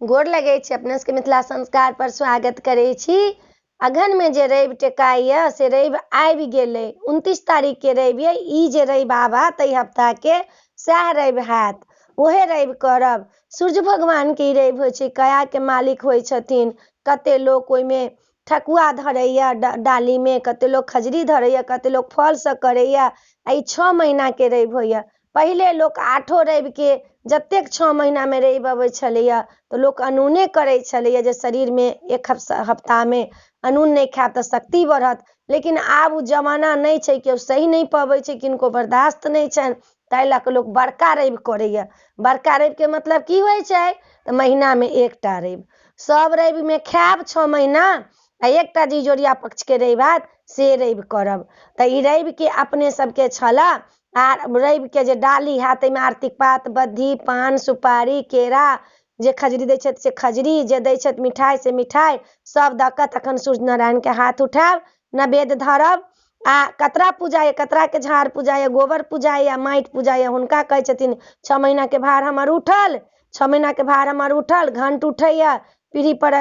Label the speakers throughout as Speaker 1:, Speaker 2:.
Speaker 1: गोर लगै छी अपने सबके मिथिला संस्कार पर स्वागत करै छी। अगहनमे जे रवि टेकाइए से रवि आबि गेलै। 29 तारीखके रवि अइ, ई जे रवि आबत एहि हफ्ताके सएह रवि हैत, ओहे रवि करब। सूर्य भगवानके ई रवि होइ छै, कयाके मालिक होइ छथिन। कते लोक ओहिमे ठकुआ धरैया डालीमे, कते लोक खजरी धरैया, कते लोक फलसँ करैया। आ ई 6 महीनाके रवि होइए। पहिले लोक 8 रविके जतेक 6 महीनामे रवि अबै छलैया तऽ लोक अनूने करै छलैया, जे शरीरमे एक हफ्तामे अनून नहि खायब तऽ शक्ति बढ़त। लेकिन आब ओ जमाना नहि छै, केओ सहि नहि पबै छै, किनको बर्दाश्त नहि छनि, ताहि लऽ कऽ लोक बड़का रवि करैया। बड़का रविके मतलब की होइ छै तऽ महीनामे एकटा रवि, सब रविमे खायब 6 महीना, आ एकटा जे इजोरिया पक्षके रवि आयत से रवि करब। तऽ ई रविके अपने सबके छलए। आ रविके जे डाली हैत ताहिमे आरतीक पात, बद्धी, पान, सुपारी, केरा, जे खजरी दै छथि से खजरी, जे दै छथि मिठाइ से मिठाइ, सब दऽ कऽ तखन सूर्य नारायणके हाथ उठायब, नैवेद्य धरब। आ कतरा पूजा यऽ, कतराके झाड़ पूजा यऽ, गोबर पूजा यऽ, माटि पूजा यऽ, हुनका कहै छथिन 6 महीनाके भार हमर उठल, 6 महीनाके भार हमर उठल। घंट उठैया, पीढ़ी पर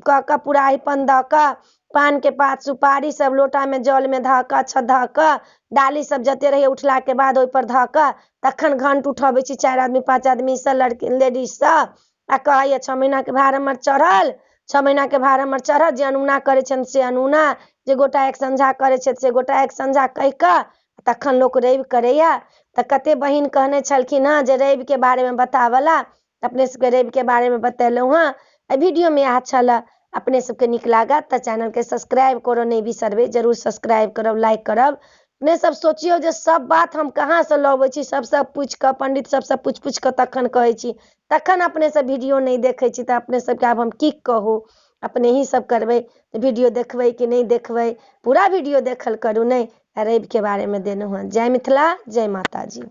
Speaker 1: कऽ कऽ पूरा अहिपन दऽ कऽ, पानके पात सुपारी सब लोटामे जलमे धऽ कऽ अच्छा धऽ कऽ, डाली सब जते रहैया उठलाके बाद ओहिपर धऽ कऽ तखन घंट उठबै छी 4 आदमी 5 आदमीसँ, लड़की लेडीजसँ, आ कहैया 6 महीनाके भार हमर चढ़ल, 6 महीनाके भार हमर चढ़ल। जे अनूना करै छनि से अनूना, जे गोटा एक संझा करै छथि से गोटा एक संझा कहि कऽ तखन लोक रवि करैया। तऽ कते बहिन कहने छलखिन हँ जे रविके बारेमे बताबऽला, अपने सबके रविके बारेमे बतेलहुँ हँ। एहि वीडियोमे इएह छलए। अपने सबके नीक लागत तऽ चैनलके सब्सक्राइब करऽ नहि बिसरबै, जरूर सब्सक्राइब करब, लाइक करब। अपने सब सोचियौ जे सब बात हम कहाँसँ लबै छी, सबसँ पूछि कऽ, पंडित सबसँ पूछि पूछि कऽ तखन कहै छी, तखन अपने सब वीडियो नहि देखै छी। तऽ अपने सबके आब हम की कहू, अपने ही सब करबै तऽ वीडियो देखबै कि नहि देखबै, पूरा वीडियो देखल करू। नहि रविके बारेमे देलहुँ हँ। जय मिथिला, जय माताजी।